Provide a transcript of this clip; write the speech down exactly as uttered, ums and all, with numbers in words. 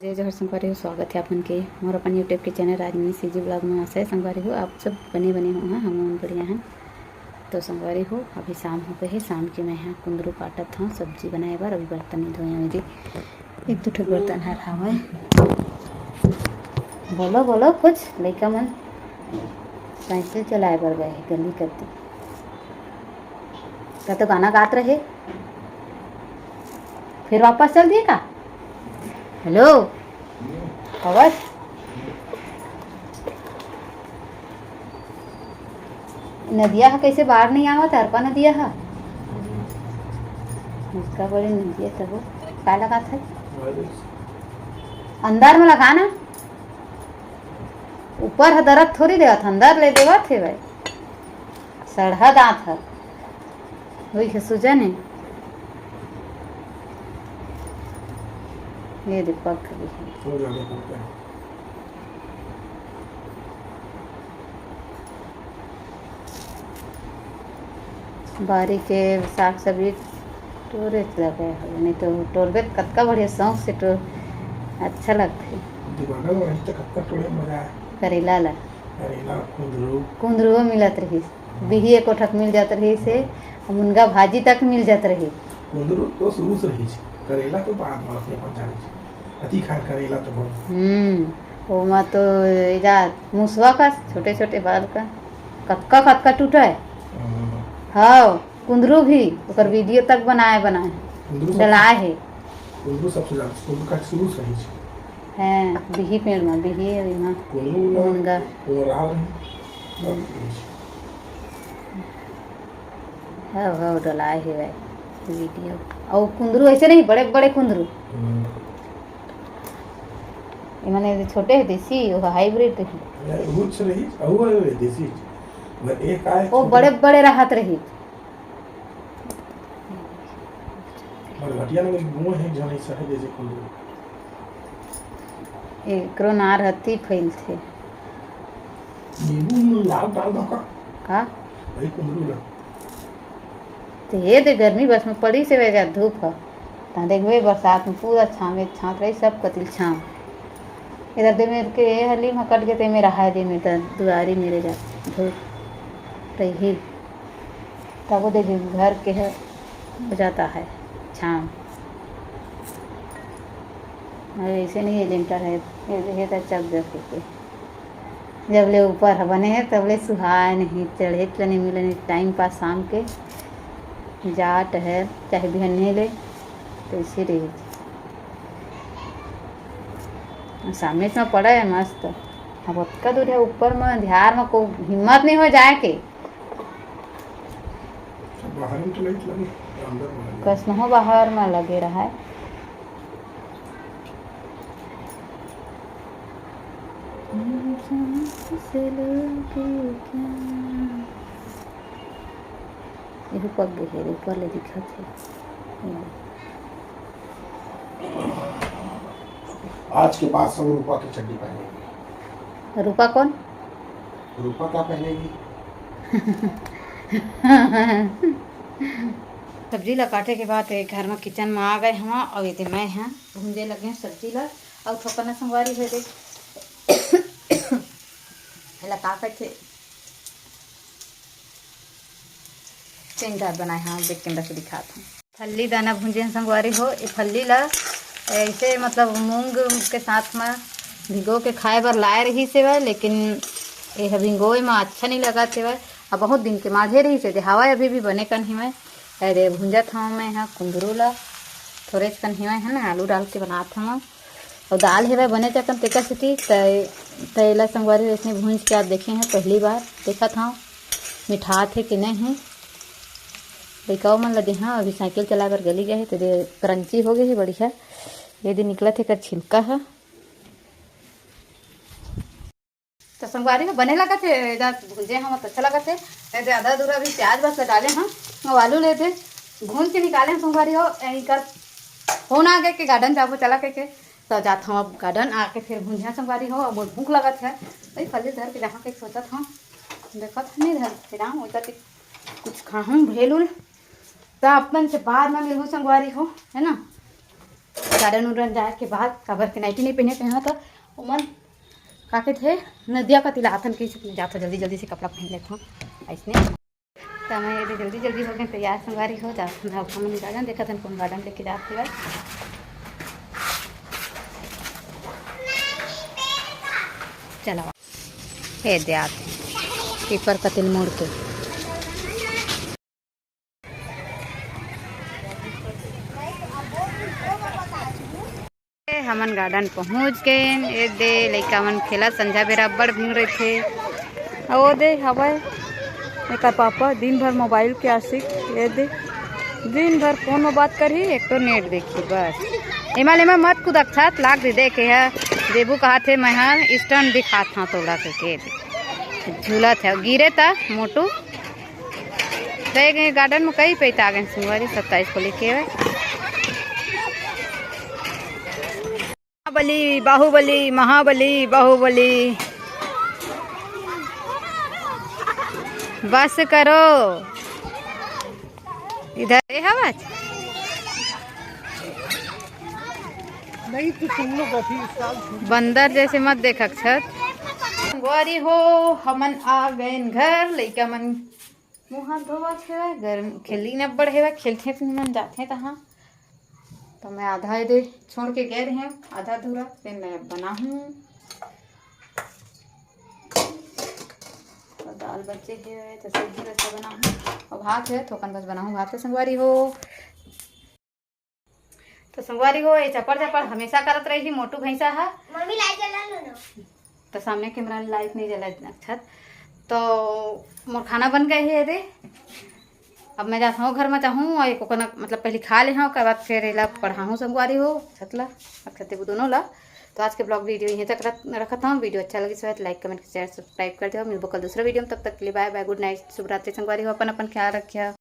जय जोहार संगवारी हो, स्वागत हे आप मन के मोर अपन YouTube के चैनल राजनी सीजी ब्लॉग में। आशा हे संगवारी हो, आप सब बने बने हो, हाँ, हम मन बढ़िया हन। तो संगवारी हो, अभी शाम हो गए हे, शाम के मैं यहाँ कुंदरू काटत हूँ सब्जी बनाए बर। अभी बर्तन नहीं धोए हूँ जी, एक दो ठो बर्तन हर हवय। बोलो बोलो कुछ, लइका मन साइकिल चलाए बर गए हे गली कती। का तो गाना गात रहे, फिर वापस चल दिए का? हेलो, कवच, नदिया ह कइसे बाढ़ नहीं आवत? अरपा नदिया ह, उसका बड़ी नदिया तब का लगात है? अंदर में लगा ना, ऊपर ह दरद थोड़ी देवत, अंदर ले देवत हे भाई। सड़हा दांत ह, वही के सूजन हे। ये देख, पक गई हे। हो जाने को क्या? बारी के साग सब्जी टोरे लगे हो, नहीं तो टोरबे त कतका बढ़िया शौक से टोर, अच्छा लगथे। दीवाना में रही तो कतका टोरे मजा आए। करेला ला। करेला, कुंदरू। कुंदरुओ मिलत रहिस, बिही एको ठक मिल जात रहिस हे, मुनगा भाजी तक मिल जात रहिस। कुंदरू तो शुरू से रहिस, करेला तो बाद में अपने अपन जाने। अति खान करेला तो बहुत। हम्म, ओमा तो एजा मुसवा का छोटे छोटे बाल का कतका कतका टूटा है। हम्म। हाँ, कुंदरू भी ओकर वीडियो तक बनाए बनाए कुंदरू सब डलाए हे। कुंदरू सबसे ज्यादा, कुंदरू का शुरू से रहिस। हैं, बिही पेड़ में, बिही अभी में कुंदरू ना, मुनगा। वो रहा रही। हम्म। हव, हव, डलाए हे भाई वीडियो। अउ कुंदरू ऐसे नहीं, बड़े बड़े कुंदरू। हम्म। ये माने छोटे हे देसी, वो हाइब्रिड रही। नहीं, वो छ रही, वो है देसी। वो एक आए वो छोटे। बड़े बड़े रहत रही। मरघटिया में वो है, जहाँ ऐसा है जैसे कुंदरू। एकरो नार हत्ती फैलथे। नींबू में लाल डाल दो का? का? वही कुंदरू ला। तो ये दे गर्मी बस में पड़ी से वजह धूप ह। ता देखबे बरसात में पूरा छावे छात रही, सब कतिल छाव। इधर दे मेरे के ये हली में कट गए ते मेरा हाय दे मेरे दुआरी मेरे जा धूप रही। तब वो दे घर के है हो जाता है छाव। अरे ऐसे नहीं है लिंटर है, ये, ये तो चक दे के। जब ले ऊपर ह बने हे, तब ले सुहाय नहीं, चढ़े के नहीं मिले नहीं, टाइम पास शाम के जाट है, चाहे बिहन्ने ले, तो इसी रही। सामने से पड़ा है मस्त। अब ओतका दूर है, ऊपर में झार में को हिम्मत नहीं हो जाए के। सब बाहर में तो लाइट लगे, अंदर में लगे। कसनहो बाहर में लगे रहा है। एहू पक गए हे, ऊपर ले दिखत हे। आज के बाद सब रूपा की चड्डी पहनेंगे। रूपा कौन? रूपा क्या पहनेगी? सब्जी ला काटे के बाद ए घर में किचन में आ गए हम, अउ एदे मैं ह भूंजे लगे हूँ सब्जी ला। अउ थोकन संगवारी हो दे, एला का कथे, टेंडर बनाए हव, देख के रख दिखात हूँ। फल्ली दाना भूंजे हन संगवारी हो। ए फल्ली ला ऐसे मतलब मूंग के साथ में भिगो के खाए बर लाए रहिस हेवय, लेकिन ए ह भिंगोए में अच्छा नहीं लगत हेवय। अब बहुत दिन के माझे रहिस हे, दे हवय अभी भी बने कन हिवय। अरे भूंजत हव मैं ह कुंदरू ला, थोरे कन हिवय है ना, आलू डाल के बनात हव। अउ दाल हेवय बने चकन तेकर सेती, त, त एला संगवारी अइसने भूंज के आप देखे हैं पहली बार, देखत हव मिठात हे कि नहीं हे। लइकाओ मन ल देहा, अभी साइकिल चलाए बर गली गए हे, त दे क्रंची हो गए हे बढ़िया। ये दे निकलत हे एकर छिलका ह। तो संगवारी हो बने लगत हे, एदा भूंजे हम तो अच्छा लगत हे। एदे आधा अधूरा भी प्याज बस डाले हम, अउ आलू ले दे भूंज के निकाले हम संगवारी हो। एकर फोन आ गए के गार्डन जाबो चला के, के। तो जात हम अब गार्डन आके फिर भूंजिया संगवारी हो, अब भूख लगत हे। वही फल्ली धर के जहाँ के सोचत हम, देखत नहीं धर के जाऊँ, ओकर के कुछ खाहूँ भेल उल। तो अपन से बाद में मिलहूँ संगवारी हो, है ना। गार्डन उर्डन जाए के बाद, काबर के नाइटी नहीं पहने, पहना तो ओमन का कहथे, नदिया कति ला आथन कही सकने जात हो, जल्दी जल्दी से कपड़ा पहन लेथन। ऐसने त मैं ये जल्दी जल्दी हो गए तैयार, संगवारी हो। जा मैं अपन गार्डन देखत हन, कौन गार्डन लेके जात हवय। चला, हे दे आत हे, पीपर कतिल मुड़ के। ए, हमन गार्डन पहुंच गेन। ए दे, लइका मन खेलत, संझा बेरा अब्बड़ भीड़ रहिथे। अउ ओ दे, हवय एकर पापा, दिन भर मोबाइल के आशिक। ए दे, दिन भर फोन में बात करही, एक तो नेट देखही, बस। एमा ले एमा मत कूदक छत, लाग दे देख, ए ह देबू कहाथे, मैं ह स्टंट दिखात हंव तोला कहिके। ए दे, झूलत हे, गिरे त मोटू। देख, गार्डन में कई पैत आ गए संगवारी, सत्ताईस को लेके हुए। महाबली, बाहुबली, महाबली, बाहुबली। बस करो। इधर ए हवच। नहीं तो तुम लोग अभी इस साल बंदर जैसे मत देखक छत। संगवारी हो, हमन आ गए घर। लइका मन मुंह हाथ धोवत हेवय, गर्मी खेली न अब्बड़ हेवय, खेलथे त मन जाथे तहाँ। तो मैं आधा एदे छोड़ के गए रहे, आधा अधूरा, फिर मैं अब बनाहूँ। तो दाल बचे हेवय, तो सब्जी रसा बनाहूँ। और भात है, थोकन बस बनाहूँ भात के संगवारी हो। तो संगवारी हो, ये चपड़ चपड़ हमेशा करत रही मोटू भैंसा हा। मम्मी लाइट जला लो ना। तो सामने कैमरा में लाइट नहीं जला इतना अच्छा। तो मोर खाना बन गए हे एदे। अब मैं जात हूँ घर में चाहूँ और एक कोना मतलब पहले खा ले हूँ, ओकर बाद फिर एला पढ़ाहूँ संगवारी हो छतला, अक्षत देबू दोनों ला। तो आज के ब्लॉग वीडियो यहीं तक रख-, रखत हूँ। वीडियो अच्छा लगी तो लाइक, कमेंट, शेयर, सब्सक्राइब कर दो। मिलबो कल दूसरा वीडियो में, तब तक के लिए बाय बाय, गुड नाइट, शुभ रात्रि संगवारी हो, अपन अपन ख्याल रखिया।